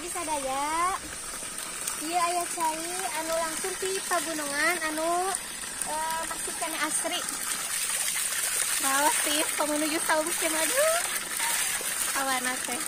Wargi-wargi sadaya, ieu aya cai anu langsung ti pagunungan anu masih kena asri. Rawas sih menuju saung aduh. Awana teh.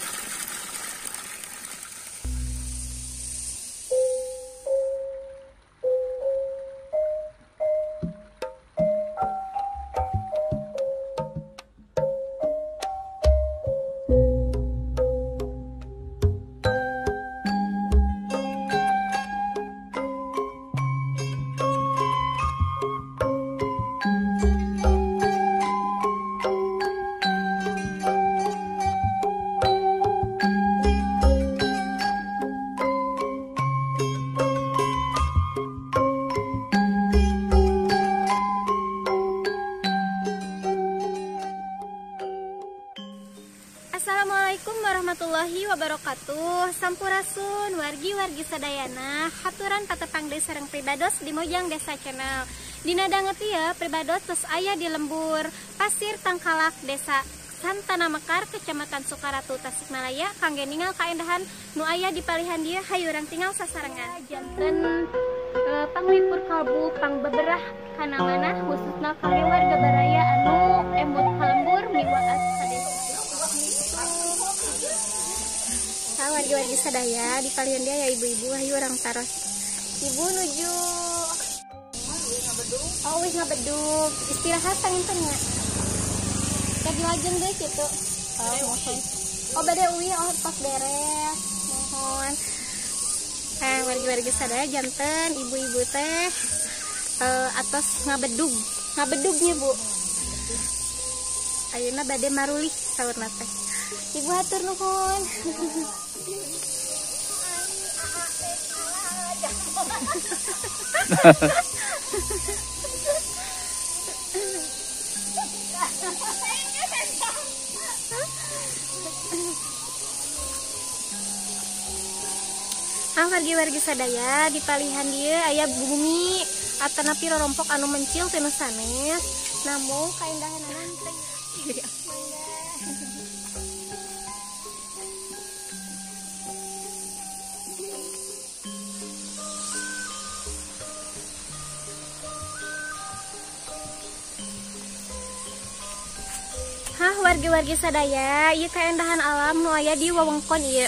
Assalamualaikum warahmatullahi wabarakatuh. Sampurasun wargi-wargi sadayana, haturan patepang deui sareng pribados di Mojang Desa Channel. Dina danget ieu pribados tos aya di lembur Pasir Tangkalak, Desa Santana Mekar, Kecamatan Sukaratu, Tasikmalaya, kangge ningal kaendahan nu aya di palihan dieu hayu urang tingal sasarengan. Janten panglipur kalbu pangbeberah kana manah khususna kangge warga baraya anu emut ka lembur miwaas ka desa. Wargi-wargi sadaya di palihan dia ya ibu-ibu ayo orang taros. Ibu nuju oh wis ngabedug istirahat panginten nya. Lagi lajeng deui kitu. Oh mohon. Oh bade uwi oh pas beres. Mohon. Wargi-wargi sadaya janten ibu-ibu teh atos ngabedug. Ngabedugnya Bu. Ayeuna bade marulih saurna teh. Ibu hatur nuhun. Ah wargi-wargi sadaya di palihan dieu aya bumi atanapi rorompok anu mencil teu sanes namung kaindahanana teh. Hah wargi-wargi sadaya, ieu kaendahan alam nu aya di wewengkon ieu.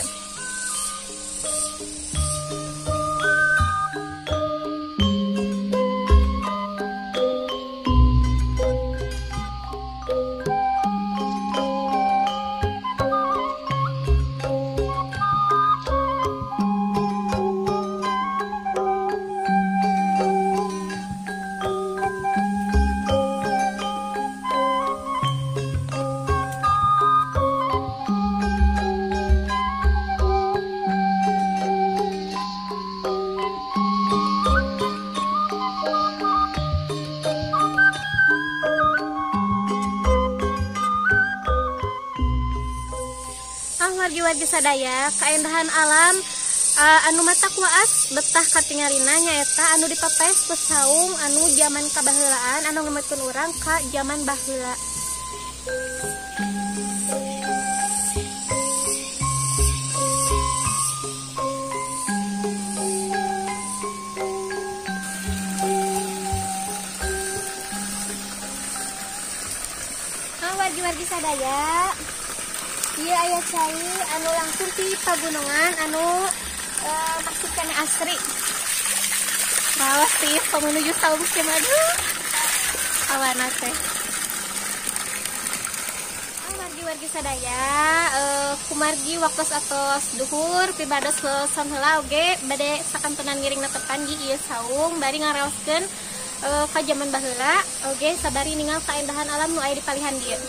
Wargi-wargi sadaya, kaendahan alam anu matak waas betah katingalina nyaeta anu dipapaes ku saung anu jaman kabaheulaan anu ngemetkeun urang ka jaman baheula. Wargi-wargi sadaya, ieu aya cai anu langsung ti pagunungan anu masih kena asri. Rawas sih menuju saung aduh. Awana teh. Wargi-wargi sadaya, kumargi waktos atos duhur pribados leson heula oge bade sakantenan ngiring netepan di ieu saung bari ngaraoskeun ka jaman baheula oge sabari ningal kaendahan alam nu aya di palihan dieu.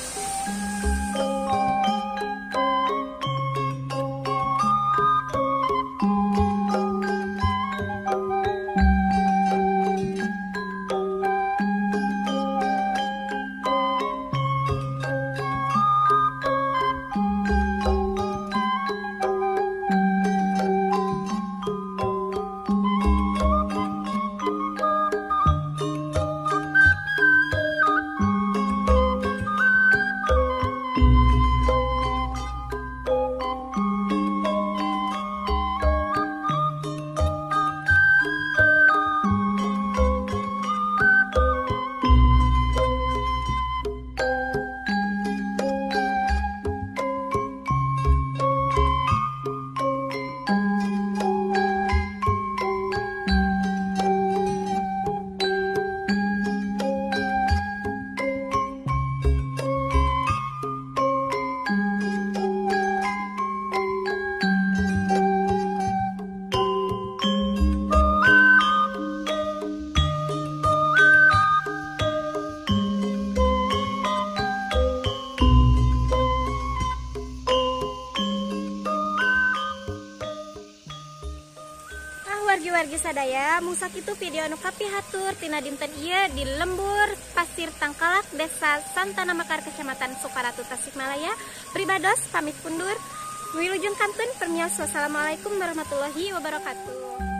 wargi-wargi sadaya, mung sakitu video anu kapihatur tina dinten ieu di Lembur Pasir Tangkalak, Desa Santana Mekar, Kecamatan Sukaratu, Tasikmalaya. Pribados pamit undur. Wilujeng kantun permios, wassalamualaikum warahmatullahi wabarakatuh.